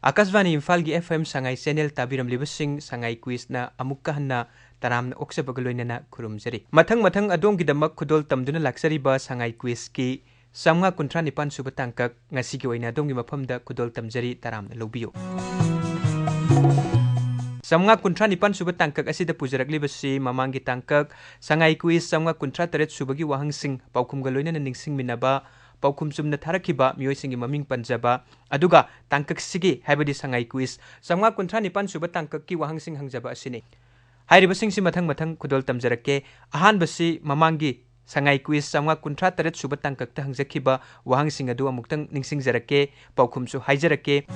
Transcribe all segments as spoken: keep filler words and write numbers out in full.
ꯑꯥꯀꯥꯁꯕꯥꯅꯤ ꯏꯝꯐꯥꯜꯒꯤ F M ꯁꯉꯥꯏ channel ꯇꯥꯕꯤꯔꯝꯂꯤꯕꯁꯤꯡ, ꯁꯉꯥꯏ ꯀ꯭ꯋꯤꯖꯅ ꯑꯃꯨꯛꯀ ꯍꯟꯅ ꯇꯔꯥꯝꯅ ꯑꯣꯛꯆꯕꯒ ꯂꯣꯏꯅꯅ ꯈꯨꯔꯨꯝꯖꯔꯤ꯫ ꯃꯊꯪ ꯃꯊꯪ ꯑꯗꯣꯝꯒꯤꯗꯃꯛ ꯈꯨꯗꯣꯜ ꯇꯝꯗꯨꯅ ꯂꯥꯛꯆꯔꯤꯕ ꯁꯉꯥꯏ ꯀ꯭ꯋꯤꯖꯀꯤ ꯆꯥꯝꯃꯉꯥ ꯀꯨꯟꯊ꯭ꯔꯥ ꯅꯤꯄꯥꯟ ꯁꯨꯕ ꯇꯥꯡꯀꯛ ꯉꯁꯤꯒꯤ ꯑꯣꯏꯅ ꯑꯗꯣꯝꯒꯤ ꯃꯐꯝꯗ ꯈꯨꯗꯣꯜ ꯇꯝꯖꯔꯤ, ꯇꯔꯥꯝꯅ ꯂꯧꯕꯤꯌꯨ꯫ ꯆꯥꯝꯃꯉꯥ ꯀꯨꯟꯊ꯭ꯔꯥ ꯅꯤꯄꯥꯟ ꯁꯨꯕ ꯇꯥꯡꯀꯛ ꯑꯁꯤꯗ ꯄꯨꯖꯔꯛꯂꯤꯕꯁꯤ ꯃꯃꯥꯡꯒꯤ ꯇꯥꯡꯀꯛ ꯁꯉꯥꯏ ꯀ꯭ꯋꯤꯖ ꯆꯥꯝꯃꯉꯥ ꯀꯨꯟꯊ꯭ꯔꯥ ꯇꯔꯦꯠ ꯁꯨꯕꯒꯤ ꯋꯥꯍꯪꯁꯤꯡ ꯄꯥꯎꯈꯨꯝꯒ ꯂꯣꯏꯅꯅ ꯅꯤꯡꯁꯤꯡꯃꯤꯟꯅꯕ, ꯄꯥꯎꯈꯨꯝ ꯆꯨꯝꯅ ꯊꯥꯔꯛꯈꯤꯕ ꯃꯤꯑꯣꯏꯁꯤꯡꯒꯤ ꯃꯃꯤꯡ ꯄꯟꯖꯕ, ꯑꯗꯨꯒ ꯇꯥꯡꯀꯛꯁꯤꯒꯤ, ꯍꯥꯏꯕꯗꯤ ꯁꯉꯥꯏ ꯀ꯭ꯋꯤꯖ ꯆꯥꯝꯃꯉꯥ ꯀꯨꯟꯊ꯭ꯔꯥ ꯅꯤꯄꯥꯟ ꯁꯨꯕ ꯇꯥꯡꯀꯛꯀꯤ ꯋꯥꯍꯪꯁꯤꯡ ꯍꯪꯖꯕ ꯑꯁꯤꯅꯤ꯫ ꯍꯥꯏꯔꯤꯕꯁꯤꯡꯁꯤ ꯃꯊꯪ ꯃꯊꯪ ꯈꯨꯗꯣꯜ ꯇꯝꯖꯔꯛꯀꯦ꯫ ꯑꯍꯥꯟꯕꯁꯤ ꯃꯃꯥꯡꯒꯤ ꯁꯉꯥꯏ ꯀ꯭ꯋꯤꯖ ꯆꯥꯝꯃꯉꯥ ꯀꯨꯟꯊ꯭ꯔꯥ ꯇꯔꯦꯠ ꯁꯨꯕ ꯇꯥꯡꯀꯛꯇ ꯍꯪꯖꯈꯤꯕ ꯋꯥꯍꯪꯁꯤꯡ ꯑꯗꯨ ꯑꯃꯨꯛꯇꯪ ꯅꯤꯡꯁꯤꯡꯖꯔꯛꯀꯦ, ꯄꯥꯎꯈꯨꯝꯁꯨ ꯍꯥꯏꯖꯔꯛꯀꯦ꯫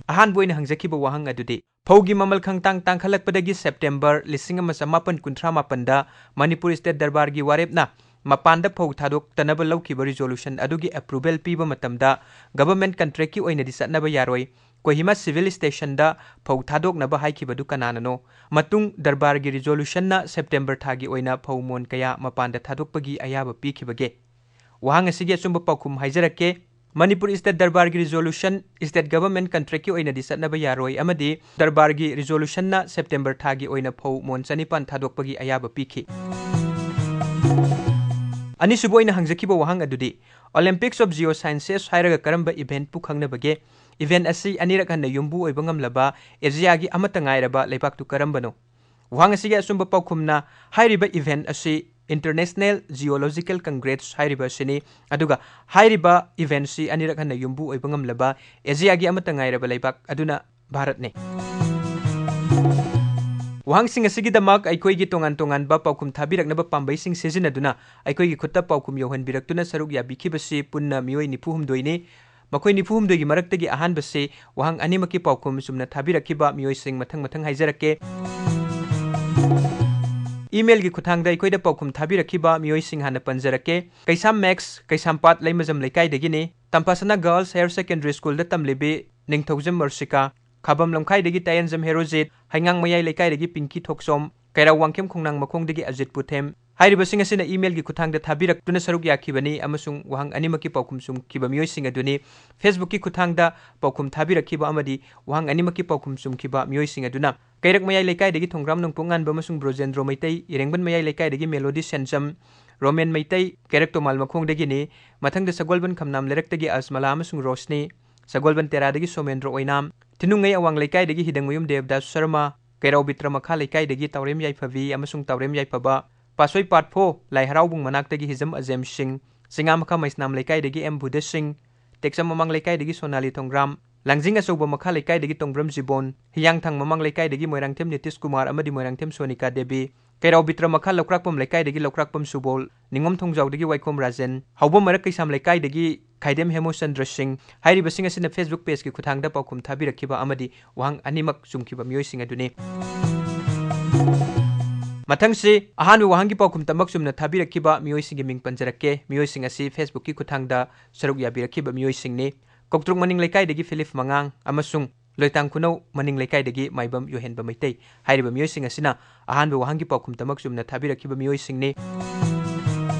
ꯑꯍꯥꯟꯕ ꯑꯣꯏꯅ ꯍꯪꯖꯈꯤꯕ ꯋꯥꯍꯪ ꯑꯗꯨꯗꯤ, ꯐꯧꯒꯤ ꯃꯃꯜ ꯈꯪꯇꯥꯡ ꯇꯥꯡꯈꯠꯂꯛꯄꯗꯒꯤ ꯁꯦꯞꯇꯦꯝꯕꯔ ꯂꯤꯁꯤꯡ ꯑꯃ ꯆꯃꯥꯄꯟ ꯀꯨꯟꯊ꯭ꯔꯥ ꯃꯥꯄꯟꯗ ꯃꯅꯤꯄꯨꯔ ꯁ꯭ꯇꯦꯠ ꯗꯔꯕꯥꯔꯒꯤ ꯋꯥꯔꯦꯞꯅ ꯃꯄꯥꯟꯗ ꯐꯧ ꯊꯥꯗꯣꯛꯇꯅꯕ ꯂꯧꯈꯤꯕ ꯔꯤꯖꯣꯂꯨꯁꯟ ꯑꯗꯨꯒꯤ ꯑꯦꯄ꯭ꯔꯨꯚꯦꯜ ꯄꯤꯕ ꯃꯇꯝꯗ ꯒꯚꯔꯟꯃꯦꯟꯠ ꯀꯟꯇ꯭ꯔꯦꯛꯀꯤ ꯑꯣꯏꯅꯗꯤ ꯆꯠꯅꯕ ꯌꯥꯔꯣꯏ, ꯀꯣꯍꯤꯃꯥ ꯁꯤꯚꯤꯜ ꯁ꯭ꯇꯦꯁꯟꯗ ꯐꯧ ꯊꯥꯗꯣꯛꯅꯕ ꯍꯥꯏꯈꯤꯕꯗꯨ ꯀꯅꯥꯅꯅꯣ? ꯃꯇꯨꯡ ꯗꯔꯕꯥꯔꯒꯤ ꯔꯤꯖꯣꯂꯨꯁꯟꯅ ꯁꯦꯞꯇꯦꯝꯕꯔ ꯊꯥꯒꯤ ꯑꯣꯏꯅ ꯐꯧ ꯃꯣꯟ ꯀꯌꯥ ꯃꯄꯥꯟꯗ ꯊꯥꯗꯣꯛꯄꯒꯤ ꯑꯌꯥꯕ ꯄꯤꯈꯤꯕꯒꯦ? ꯋꯥꯍꯪ ꯑꯁꯤꯒꯤ ꯑꯆꯨꯝꯕ ꯄꯥꯎꯈꯨꯝ ꯍꯥꯏꯖꯔꯛꯀꯦ꯫ ꯃꯅꯤꯄꯨꯔ ꯁ꯭ꯇꯦꯠ ꯗꯔꯕꯥꯔꯒꯤ ꯔꯤꯖꯣꯂꯨꯁꯟ ꯁ꯭ꯇꯦꯠ ꯒꯚꯔꯟꯃꯦꯟꯠ ꯀꯟꯇ꯭ꯔꯦꯛꯀꯤ ꯑꯣꯏꯅꯗꯤ ꯆꯠꯅꯕ ꯌꯥꯔꯣꯏ ꯑꯃꯗꯤ ꯗꯔꯕꯥꯔꯒꯤ ꯔꯤꯖꯣꯂꯨꯁꯟꯅ ꯁꯦꯞꯇꯦꯝꯕꯔ ꯊꯥꯒꯤ ꯑꯣꯏꯅ ꯐꯧ ꯃꯣꯟ ꯆꯅꯤꯄꯥꯟ ꯊꯥꯗꯣꯛꯄꯒꯤ ꯑꯌꯥꯕ ꯄꯤꯈꯤ꯫ ꯑꯅꯤꯁꯨꯕ ꯑꯣꯏꯅ ꯍꯪꯖꯈꯤꯕ ꯋꯥꯍꯪ ꯑꯗꯨꯗꯤ, Olympics of Geosciences ꯍꯥꯏꯔꯒ ꯀꯔꯝꯕ ꯏꯚꯦꯟꯠꯄꯨ ꯈꯪꯅꯕꯒꯦ? ꯏꯚꯦꯟꯠ ꯑꯁꯤ ꯑꯅꯤꯔꯛ ꯍꯟꯅ ꯌꯨꯝꯕꯨ ꯑꯣꯏꯕ ꯉꯝꯂꯕ ꯑꯦꯁꯤꯌꯥꯒꯤ ꯑꯃꯠꯇ ꯉꯥꯏꯔꯕ ꯂꯩꯕꯥꯛꯇꯨ ꯀꯔꯝꯕꯅꯣ? ꯋꯥꯍꯪ ꯑꯁꯤꯒꯤ ꯑꯆꯨꯝꯕ ꯄꯥꯎꯈꯨꯝꯅ, ꯍꯥꯏꯔꯤꯕ ꯏꯚꯦꯟꯠ ꯑꯁꯤ ꯏꯟꯇꯔꯅꯦꯁꯅꯦꯜ ꯖꯤꯑꯣꯂꯣꯖꯤꯀꯦꯜ ꯀꯪꯒ꯭ꯔꯦꯁ ꯍꯥꯏꯔꯤꯕ ꯑꯁꯤꯅꯤ꯫ ꯑꯗꯨꯒ ꯍꯥꯏꯔꯤꯕ ꯏꯚꯦꯟꯠꯁꯤ ꯑꯅꯤꯔꯛ ꯍꯟꯅ ꯌꯨꯝꯕꯨ ꯑꯣꯏꯕ ꯉꯝꯂꯕ ꯑꯦꯁꯤꯌꯥꯒꯤ ꯑꯃꯠꯇ ꯉꯥꯏꯔꯕ ꯂꯩꯕꯥꯛ ꯑꯗꯨꯅ ꯚꯥꯔꯠꯅꯤ꯫ ꯋꯥꯍꯪꯁꯤꯡ ꯑꯁꯤꯒꯤꯗꯃꯛ ꯑꯩꯈꯣꯏꯒꯤ ꯇꯣꯉꯥꯟ ꯇꯣꯉꯥꯟꯕ ꯄꯥꯎꯈꯨꯝ ꯊꯥꯕꯤꯔꯛꯅꯕ ꯄꯥꯝꯕꯩꯁꯤꯡ ꯁꯤꯖꯤꯟꯅꯗꯨꯅ ꯑꯩꯈꯣꯏꯒꯤ ꯈꯨꯠꯇ ꯄꯥꯎꯈꯨꯝ ꯌꯧꯍꯟꯕꯤꯔꯛꯇꯨꯅ ꯁꯔꯨꯛ ꯌꯥꯕꯤꯈꯤꯕꯁꯤ ꯄꯨꯟꯅ ꯃꯤꯑꯣꯏ ꯅꯤꯐꯨ ꯍꯨꯝꯗꯣꯏꯅꯤ꯫ ꯃꯈꯣꯏ ꯅꯤꯐꯨ ꯍꯨꯝꯗꯣꯏꯒꯤ ꯃꯔꯛꯇꯒꯤ ꯑꯍꯥꯟꯕꯁꯤ ꯋꯥꯍꯪ ꯑꯅꯤꯃꯛꯀꯤ ꯄꯥꯎꯈꯨꯝ ꯆꯨꯝꯅ ꯊꯥꯕꯤꯔꯛꯈꯤꯕ ꯃꯤꯑꯣꯏꯁꯤꯡ ꯃꯊꯪ ꯃꯊꯪ ꯍꯥꯏꯖꯔꯛꯀꯦ꯫ ꯏꯃꯦꯜꯒꯤ ꯈꯨꯠꯊꯥꯡꯗ ꯑꯩꯈꯣꯏꯗ ꯄꯥꯎꯈꯨꯝ ꯊꯥꯕꯤꯔꯛꯈꯤꯕ ꯃꯤꯑꯣꯏꯁꯤꯡ ꯍꯥꯟꯅ ꯄꯟꯖꯔꯛꯀꯦ꯫ ꯀꯩꯁꯥꯝ ꯃꯦꯛꯁ, ꯀꯩꯁꯥꯝꯄꯥꯠ ꯂꯩꯃꯖꯝ ꯂꯩꯀꯥꯏꯗꯒꯤꯅꯤ꯫ ꯇꯝꯐꯥꯁꯅꯥ ꯒꯔꯜꯁ ꯍꯥꯌꯔ ꯁꯦꯀꯦꯟꯗꯔꯤ ꯁ꯭ꯀꯨꯜꯗ ꯇꯝꯂꯤꯕꯤ ꯅꯤꯡꯊꯧꯖꯝ ꯃꯔꯁꯤꯀꯥ, ꯈꯥꯕꯝ ꯂꯝꯈꯥꯏꯗꯒꯤ ꯇꯥꯌꯦꯟꯖꯝ ꯍꯦꯔꯣꯖꯤꯠ, ꯍꯩꯉꯥꯡ ꯃꯌꯥꯏ ꯂꯩꯀꯥꯏꯗꯒꯤ ꯄꯤꯡꯀꯤ ꯊꯣꯛꯆꯣꯝ, ꯀꯩꯔꯥꯎ ꯋꯥꯡꯈꯦꯝ ꯈꯣꯡꯅꯥꯡ ꯃꯈꯣꯡꯗꯒꯤ ꯑꯖꯤꯠ ꯄꯨꯊꯦꯝ, ꯍꯥꯏꯔꯤꯕꯁꯤꯡ ꯑꯁꯤꯅ email-ꯒꯤ ꯈꯨꯠꯊꯥꯡꯗ ꯊꯥꯕꯤꯔꯛꯇꯨꯅ ꯁꯔꯨꯛ ꯌꯥꯈꯤꯕꯅꯤ ꯑꯃꯁꯨꯡ ꯋꯥꯍꯪ ꯑꯅꯤꯃꯛꯀꯤ ꯄꯥꯎꯈꯨꯝ ꯆꯨꯝꯈꯤꯕ ꯃꯤꯑꯣꯏꯁꯤꯡ ꯑꯗꯨꯅꯤ꯫ Facebook-ꯀꯤ ꯈꯨꯠꯊꯥꯡꯗ ꯄꯥꯎꯈꯨꯝ ꯊꯥꯕꯤꯔꯛꯈꯤꯕ ꯑꯃꯗꯤ ꯋꯥꯍꯪ ꯑꯅꯤꯃꯛꯀꯤ ꯄꯥꯎꯈꯨꯝ ꯆꯨꯝꯈꯤꯕ ꯃꯤꯑꯣꯏꯁꯤꯡ ꯑꯗꯨꯅ ꯀꯩꯔꯛ ꯃꯌꯥꯏ ꯂꯩꯀꯥꯏꯗꯒꯤ ꯊꯣꯡꯒ꯭ꯔꯥꯝ ꯅꯣꯡꯄꯣꯛ ꯉꯥꯟꯕ ꯑꯃꯁꯨꯡ ꯕ꯭ꯔꯣꯖꯦꯟꯗ꯭ꯔꯣ ꯃꯩꯇꯩ, ꯏꯔꯦꯡꯕꯟ ꯃꯌꯥꯏ ꯂꯩꯀꯥꯏꯗꯒꯤ ꯃꯦꯂꯣꯗꯤ ꯁꯦꯟꯖꯝ, ꯔꯣꯃꯦꯟ ꯃꯩꯇꯩ, ꯀꯩꯔꯛ ꯇꯣꯃꯥꯜ ꯃꯈꯣꯡꯗꯒꯤꯅꯤ꯫ ꯃꯊꯪꯗ ꯁꯒꯣꯜꯕꯟ ꯈꯝꯅꯥꯝ ꯂꯩꯔꯛꯇꯒꯤ ꯑꯖꯃꯂꯥ ꯑꯃꯁꯨꯡ ꯔꯣꯁꯅꯤ, ꯁꯒꯣꯜꯕꯟ ꯇꯦꯔꯥꯗꯒꯤ ꯁꯣꯃꯦꯟꯗ꯭ꯔꯣ ꯑꯣꯏꯅꯥꯝ, ꯊꯤꯅꯨꯡꯉꯩ ꯑꯋꯥꯡ ꯂꯩꯀꯥꯏꯗꯒꯤ ꯍꯤꯗꯪꯃꯌꯨꯝ ꯗꯦꯕꯗꯥꯁ ꯁꯔꯃ, ꯀꯩꯔꯥꯎ ꯕꯤꯇ꯭ꯔ ꯃꯈꯥ ꯂꯩꯀꯥꯏꯗꯒꯤ ꯇꯥꯎꯔꯦꯝ ꯌꯥꯏꯐꯕꯤ ꯑꯃꯁꯨꯡ ꯇꯥꯎꯔꯦꯝ ꯌꯥꯏꯐꯕ, ꯄꯥꯠꯁꯣꯏ ꯄꯥꯠꯐꯣ ꯂꯥꯏ ꯍꯔꯥꯎꯕꯨꯡ ꯃꯅꯥꯛꯇꯒꯤ ꯍꯤꯖꯝ ꯑꯖꯦꯝ ꯁꯤꯡ, ꯆꯤꯉꯥ ꯃꯈꯥ ꯃꯩꯁꯅꯥꯝ ꯂꯩꯀꯥꯏꯗꯒꯤ ꯑꯦꯝ ꯕꯨꯙ ꯁꯤꯡ, ꯇꯦꯛꯆꯝ ꯃꯃꯥꯡ ꯂꯩꯀꯥꯏꯗꯒꯤ ꯁꯣꯅꯥꯂꯤ ꯊꯣꯡꯒ꯭ꯔꯥꯝ, ꯂꯥꯡꯖꯤꯡ ꯑꯆꯧꯕ ꯃꯈꯥ ꯂꯩꯀꯥꯏꯗꯒꯤ ꯇꯣꯡꯕ꯭ꯔꯝ ꯖꯤꯕꯣꯟ, ꯍꯤꯌꯥꯡꯊꯥꯡ ꯃꯃꯥꯡ ꯂꯩꯀꯥꯏꯗꯒꯤ ꯃꯣꯏꯔꯥꯡꯊꯦꯝ ꯅꯤꯇꯤꯁ ꯀꯨꯃꯥꯔ ꯑꯃꯗꯤ ꯃꯣꯏꯔꯥꯡꯊꯦꯝ ꯁꯣꯅꯤꯀꯥ ꯗꯦꯕꯤ, ꯀꯩꯔꯥꯎ ꯕꯤꯇ꯭ꯔ ꯃꯈꯥ ꯂꯧꯀ꯭ꯔꯥꯛꯄꯝ ꯂꯩꯀꯥꯏꯗꯒꯤ ꯂꯧꯀ꯭ꯔꯥꯛꯄꯝ ꯁꯨꯕꯣꯜ, ꯅꯤꯉꯣꯝ ꯊꯣꯡꯖꯥꯎꯗꯒꯤ ꯋꯥꯏꯈꯣꯝ ꯔꯥꯖꯦꯟ, ꯍꯥꯎꯕꯝ ꯃꯔꯛ ꯀꯩꯁꯥꯝ ꯂꯩꯀꯥꯏꯗꯒꯤ ꯈꯥꯏꯗꯦꯝ ꯍꯦꯃꯣꯆꯟꯗ꯭ꯔ ꯁꯤꯡ, ꯍꯥꯏꯔꯤꯕꯁꯤꯡ ꯑꯁꯤꯅ Facebook page-ꯀꯤ ꯈꯨꯠꯊꯥꯡꯗ ꯄꯥꯎꯈꯨꯝ ꯊꯥꯕꯤꯔꯛꯈꯤꯕ ꯑꯃꯗꯤ ꯋꯥꯍꯪ ꯑꯅꯤꯃꯛ ꯆꯨꯝꯈꯤꯕ ꯃꯤꯑꯣꯏꯁꯤꯡ ꯑꯗꯨꯅꯤ꯫ ꯃꯊꯪꯁꯤ ꯑꯍꯥꯟꯕ ꯋꯥꯍꯪꯒꯤ ꯄꯥꯎꯈꯨꯝ ꯇꯃꯛ ꯆꯨꯝꯅ ꯊꯥꯕꯤꯔꯛꯈꯤꯕ ꯃꯤꯑꯣꯏꯁꯤꯡꯒꯤ ꯃꯤꯡ ꯄꯟꯖꯔꯛꯀꯦ꯫ ꯃꯤꯑꯣꯏꯁꯤꯡ ꯑꯁꯤ Facebook-ꯀꯤ ꯈꯨꯠꯊꯥꯡꯗ ꯁꯔꯨꯛ ꯌꯥꯕꯤꯔꯛꯈꯤꯕ ꯃꯤꯑꯣꯏꯁꯤꯡꯅꯤ꯫ ꯀꯧꯇ꯭ꯔꯨꯛ ꯃꯅꯤꯡ ꯂꯩꯀꯥꯏꯗꯒꯤ ꯐꯤꯂꯤꯞ ꯃꯉꯥꯡ ꯑꯃꯁꯨꯡ ꯂꯣꯏꯇꯥꯡ ꯈꯨꯅꯧ ꯃꯅꯤꯡ ꯂꯩꯀꯥꯏꯗꯒꯤ ꯃꯥꯏꯕꯝ ꯌꯣꯍꯦꯟꯕ ꯃꯩꯇꯩ꯫ ꯍꯥꯏꯔꯤꯕ ꯃꯤꯑꯣꯏꯁꯤꯡ ꯑꯁꯤꯅ ꯑꯍꯥꯟꯕ ꯋꯥꯍꯪꯒꯤ ꯄꯥꯎꯈꯨꯝ ꯇꯃꯛ ꯆꯨꯝꯅ ꯊꯥꯕꯤꯔꯛꯈꯤꯕ ꯃꯤꯑꯣꯏꯁꯤꯡꯅꯤ꯫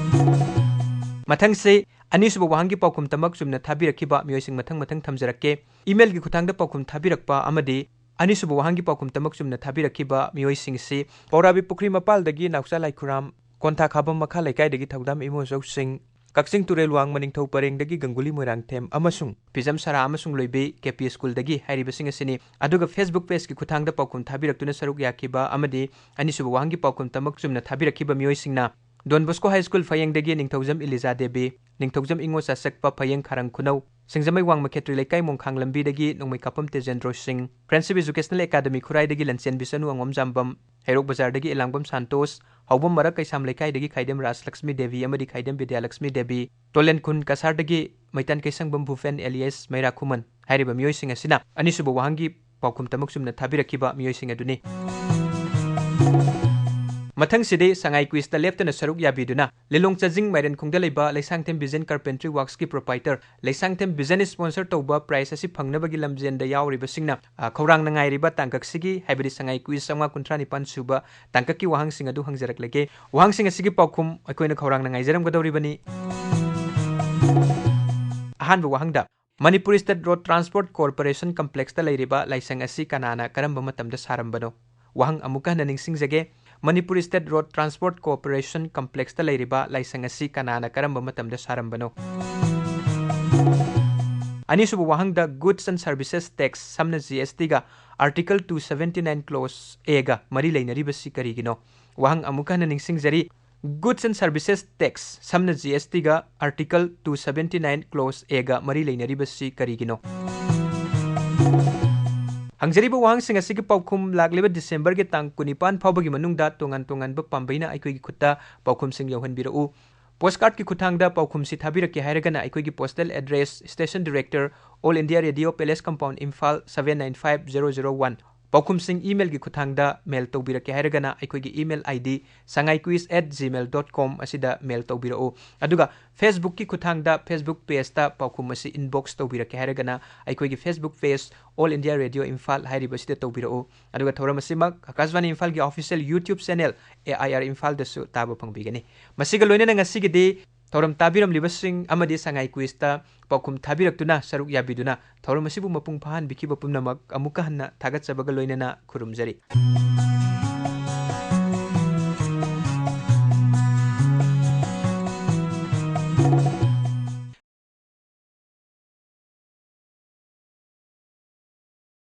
ꯃꯊꯪꯁꯤ ꯑꯅꯤꯁꯨꯕ ꯋꯥꯍꯪꯒꯤ ꯄꯥꯎꯈꯨꯝ ꯇꯃꯛ ꯆꯨꯝꯅ ꯊꯥꯕꯤꯔꯛꯈꯤꯕ ꯃꯤꯑꯣꯏꯁꯤꯡ ꯃꯊꯪ ꯃꯊꯪ ꯊꯝꯖꯔꯛꯀꯦ꯫ Email-ꯒꯤ ꯈꯨꯠꯊꯥꯡꯗ ꯄꯥꯎꯈꯨꯝ ꯊꯥꯕꯤꯔꯛꯄ ꯑꯃꯗꯤ ꯑꯅꯤꯁꯨꯕ ꯋꯥꯍꯪꯒꯤ ꯄꯥꯎꯈꯨꯝ ꯇꯃꯛ ꯆꯨꯝꯅ ꯊꯥꯕꯤꯔꯛꯈꯤꯕ ꯃꯤꯑꯣꯏꯁꯤꯡꯁꯤ ꯄꯧꯔꯥꯕꯤ ꯄꯨꯈ꯭ꯔꯤ ꯃꯄꯥꯜꯗꯒꯤ ꯅꯥꯎꯆꯥ ꯂꯥꯏꯈꯨꯔꯥꯝ, ꯀꯣꯟꯊꯥ ꯈꯥꯕꯝ ꯃꯈꯥ ꯂꯩꯀꯥꯏꯗꯒꯤ ꯊꯧꯗꯥꯝ ꯏꯃꯣꯆꯧ ꯁꯤꯡ, ꯀꯛꯆꯤꯡ ꯇꯨꯔꯦꯜ ꯋꯥꯡ ꯃꯅꯤꯡꯊꯧ ꯄꯔꯦꯡꯗꯒꯤ ꯒꯪꯒꯨꯂꯤ ꯃꯣꯏꯔꯥꯡꯊꯦꯝ ꯑꯃꯁꯨꯡ ꯐꯤꯖꯝ ꯁꯔꯥ ꯑꯃꯁꯨꯡ ꯂꯣꯏꯕꯤ ꯀꯦ ꯄꯤ ꯁ꯭ꯀꯨꯜꯗꯒꯤ ꯍꯥꯏꯔꯤꯕꯁꯤꯡ ꯑꯁꯤꯅꯤ꯫ ꯑꯗꯨꯒ Facebook page-ꯀꯤ ꯈꯨꯠꯊꯥꯡꯗ ꯄꯥꯎꯈꯨꯝ ꯊꯥꯕꯤꯔꯛꯇꯨꯅ ꯁꯔꯨꯛ ꯌꯥꯈꯤꯕ ꯑꯃꯗꯤ ꯑꯅꯤꯁꯨꯕ ꯋꯥꯍꯪꯒꯤ ꯄꯥꯎꯈꯨꯝ ꯇꯃꯛ ꯆꯨꯝꯅ ꯊꯥꯕꯤꯔꯛꯈꯤꯕ ꯃꯤꯑꯣꯏꯁꯤꯡꯅ ꯗꯣꯟ ꯕꯣꯁꯀꯣ ꯍꯥꯏ ꯁ꯭ꯀꯨꯜ ꯐꯌꯦꯡꯗꯒꯤ ꯅꯤꯡꯊꯧꯖꯝ ꯏꯂꯤꯖꯥ ꯗꯦꯕꯤ, ꯅꯤꯡꯊꯧꯖꯝ ꯏꯉꯣ ꯆꯥꯁꯛꯄ ꯐꯌꯦꯡ ꯈꯥꯔꯪ ꯈꯨꯅꯧ, ꯁꯤꯡꯖꯃꯩ ꯋꯥꯡꯃ ꯈꯦꯇ꯭ꯔꯤ ꯂꯩꯀꯥꯏ ꯃꯣꯡꯈꯥꯡ ꯂꯝꯕꯤꯗꯒꯤ ꯅꯣꯡꯃꯩ ꯀꯥꯞꯄꯝ ꯇꯦꯖꯦꯟꯗ꯭ꯔꯣ ꯁꯤꯡ, Friendship Educational Academy ꯈꯨꯔꯥꯏꯗꯒꯤ ꯂꯟꯆꯦꯟꯕꯤ ꯆꯅꯨ ꯑꯉꯣꯝ ꯖꯥꯝꯕꯝ, ꯍꯩꯔꯣꯛ ꯕꯖꯥꯔꯗꯒꯤ ꯏꯂꯥꯡꯕꯝ ꯁꯥꯟꯇꯣꯁ, ꯍꯥꯎꯕꯝ ꯃꯔꯛ ꯀꯩꯁꯥꯝ ꯂꯩꯀꯥꯏꯗꯒꯤ ꯈꯥꯏꯗꯦꯝ ꯔꯥꯖꯂꯛꯁꯃꯤ ꯗꯦꯕꯤ ꯑꯃꯗꯤ ꯈꯥꯏꯗꯦꯝ ꯕꯤꯗ꯭ꯌꯥꯂꯛꯁꯃꯤ ꯗꯦꯕꯤ, ꯇꯣꯂꯦꯟ ꯈꯨꯟ ꯀꯁꯥꯔꯗꯒꯤ ꯃꯩꯇꯥꯟ ꯀꯩꯁꯪꯕꯝ ꯚꯨꯄꯦꯟ alias ꯃꯩꯔꯥ ꯈꯨꯃꯟ ꯍꯥꯏꯔꯤꯕ ꯃꯤꯑꯣꯏꯁꯤꯡ ꯑꯁꯤꯅ ꯑꯅꯤꯁꯨꯕ ꯋꯥꯍꯪꯒꯤ ꯄꯥꯎꯈꯨꯝ ꯇꯃꯛ ꯆꯨꯝꯅ ꯊꯥꯕꯤꯔꯛꯈꯤꯕ ꯃꯤꯑꯣꯏꯁꯤꯡ ꯑꯗꯨꯅꯤ꯫ ꯃꯊꯪꯁꯤꯗꯤ ꯁꯉꯥꯏ ꯀ꯭ꯋꯤꯖꯇ ꯂꯦꯞꯇꯅ ꯁꯔꯨꯛ ꯌꯥꯕꯤꯗꯨꯅ ꯂꯤꯂꯣꯡ ꯆꯥꯖꯤꯡ ꯃꯥꯏꯔꯦꯟꯈꯣꯡꯗ ꯂꯩꯕ ꯂꯩꯁꯥꯡꯊꯦꯝ ꯚꯤꯖꯟ ꯀꯥꯔꯄꯦꯟꯇ꯭ꯔꯤ ꯋꯥꯔꯛꯁꯀꯤ ꯄ꯭ꯔꯣꯄꯥꯏꯇꯔ ꯂꯩꯁꯥꯡꯊꯦꯝ ꯚꯤꯖꯟ ꯁ꯭ꯄꯣꯟꯁꯔ ꯇꯧꯕ ꯄ꯭ꯔꯥꯏꯖ ꯑꯁꯤ ꯐꯪꯅꯕꯒꯤ ꯂꯝꯖꯦꯟꯗ ꯌꯥꯎꯔꯤꯕꯁꯤꯡꯅ, ꯑ, ꯈꯧꯔꯥꯡꯅ ꯉꯥꯏꯔꯤꯕ ꯇꯥꯡꯀꯛꯁꯤꯒꯤ, ꯍꯥꯏꯕꯗꯤ ꯁꯉꯥꯏ ꯀ꯭ꯋꯤꯖ ꯆꯥꯝꯃꯉꯥ ꯀꯨꯟꯊ꯭ꯔꯥ ꯅꯤꯄꯥꯟ ꯁꯨꯕ ꯇꯥꯡꯀꯛꯀꯤ ꯋꯥꯍꯪꯁꯤꯡ ꯑꯗꯨ ꯍꯪꯖꯔꯛꯂꯒꯦ꯫ ꯋꯥꯍꯪꯁꯤꯡ ꯑꯁꯤꯒꯤ ꯄꯥꯎꯈꯨꯝ ꯑꯩꯈꯣꯏꯅ ꯈꯧꯔꯥꯡꯅ ꯉꯥꯏꯖꯔꯝꯒꯗꯧꯔꯤꯕꯅꯤ꯫ ꯑꯍꯥꯟꯕ ꯋꯥꯍꯪꯗ, Manipur state road transport corporation ꯀꯝꯄ꯭ꯂꯦꯛꯁꯇ ꯂꯩꯔꯤꯕ ꯂꯥꯏꯁꯪ ꯑꯁꯤ ꯀꯅꯥꯅ ꯀꯔꯝꯕ ꯃꯇꯝꯗ ꯁꯥꯔꯝꯕꯅꯣ? ꯋꯥꯍꯪ ꯑꯃꯨꯛꯀ ꯍꯟꯅ ꯅꯤꯡꯁꯤꯡꯖꯒꯦ꯫ Manipur state road transport corporation ꯀꯝꯄ꯭ꯂꯦꯛꯁꯇ ꯂꯩꯔꯤꯕ ꯂꯥꯏꯁꯪ ꯑꯁꯤ ꯀꯅꯥꯅ ꯀꯔꯝꯕ ꯃꯇꯝꯗ ꯁꯥꯔꯝꯕꯅꯣ? ꯑꯅꯤꯁꯨꯕ ꯋꯥꯍꯪꯗ, Goods and Services Tax, ꯁꯝꯅ G S T ꯒ Article two seventy nine Clause A ꯒ ꯃꯔꯤ ꯂꯩꯅꯔꯤꯕꯁꯤ ꯀꯔꯤꯒꯤꯅꯣ? ꯋꯥꯍꯪ ꯑꯃꯨꯛꯀ ꯍꯟꯅ ꯅꯤꯡꯁꯤꯡꯖꯔꯤ꯫ Goods and Services Tax, ꯁꯝꯅ G S T ꯒ Article two seventy nine Clause A ꯒ ꯃꯔꯤ ꯂꯩꯅꯔꯤꯕꯁꯤ ꯀꯔꯤꯒꯤꯅꯣ? ꯍꯪꯖꯔꯤꯕ ꯋꯥꯍꯪꯁꯤꯡ ꯑꯁꯤꯒꯤ ꯄꯥꯎꯈꯨꯝ ꯂꯥꯛꯂꯤꯕ ꯗꯤꯁꯦꯝꯕꯔꯒꯤ ꯇꯥꯡ ꯀꯨꯟꯅꯤꯄꯥꯟ ꯐꯥꯎꯕꯒꯤ ꯃꯅꯨꯡꯗ ꯇꯣꯉꯥꯟ ꯇꯣꯉꯥꯟꯕ ꯄꯥꯝꯕꯩꯅ ꯑꯩꯈꯣꯏꯒꯤ ꯈꯨꯠꯇ ꯄꯥꯎꯈꯨꯝꯁꯤꯡ ꯌꯧꯍꯟꯕꯤꯔꯛꯎ꯫ Post card ꯀꯤ ꯈꯨꯠꯊꯥꯡꯗ ꯄꯥꯎꯈꯨꯝꯁꯤ ꯊꯥꯕꯤꯔꯛꯀꯦ ꯍꯥꯏꯔꯒꯅ ꯑꯩꯈꯣꯏꯒꯤ postal address, Station Director, All India Radio, Palace Compound, Imphal, seven nine five zero zero one꯫ ꯄꯥꯎꯈꯨꯝꯁꯤꯡ email ꯒꯤ ꯈꯨꯠꯊꯥꯡꯗ mail ꯇꯧꯕꯤꯔꯛꯀꯦ ꯍꯥꯏꯔꯒꯅ ꯑꯩꯈꯣꯏꯒꯤ email I D, sangaiquiz at gmail dot com ꯑꯁꯤꯗ mail ꯇꯧꯕꯤꯔꯛꯎ꯫ ꯑꯗꯨꯒ Facebook ꯀꯤ ꯈꯨꯠꯊꯥꯡꯗ Facebook page ꯇ ꯄꯥꯎꯈꯨꯝ ꯑꯁꯤ inbox ꯇꯧꯕꯤꯔꯛꯀꯦ ꯍꯥꯏꯔꯒꯅ ꯑꯩꯈꯣꯏꯒꯤ Facebook page All India Radio Imphal ꯍꯥꯏꯔꯤꯕꯁꯤꯗ ꯇꯧꯕꯤꯔꯛꯎ꯫ ꯑꯗꯨꯒ ꯊꯧꯔꯝ ꯑꯁꯤꯃꯛ ꯑꯥꯀꯥꯁꯕꯥꯅꯤ ꯏꯝꯐꯥꯜꯒꯤ official YouTube channel A I R Imphal ꯗꯁꯨ ꯇꯥꯕ ꯐꯪꯕꯤꯒꯅꯤ꯫ ꯃꯁꯤꯒ ꯂꯣꯏꯅꯅ ꯉꯁꯤꯒꯤꯗꯤ ꯊꯧꯔꯝ ꯇꯥꯕꯤꯔꯝꯂꯤꯕꯁꯤꯡ ꯑꯃꯗꯤ ꯁꯉꯥꯏ ꯀ꯭ꯋꯤꯖꯇ ꯄꯥꯎꯈꯨꯝ ꯊꯥꯕꯤꯔꯛꯇꯨꯅ ꯁꯔꯨꯛ ꯌꯥꯕꯤꯗꯨꯅ ꯊꯧꯔꯝ ꯑꯁꯤꯕꯨ ꯃꯄꯨꯡ ꯐꯥꯍꯟꯕꯤꯈꯤꯕ ꯄꯨꯝꯅꯃꯛ ꯑꯃꯨꯛꯀ ꯍꯟꯅ ꯊꯥꯒꯠꯆꯕꯒ ꯂꯣꯏꯅꯅ ꯈꯨꯔꯨꯝꯖꯔꯤ꯫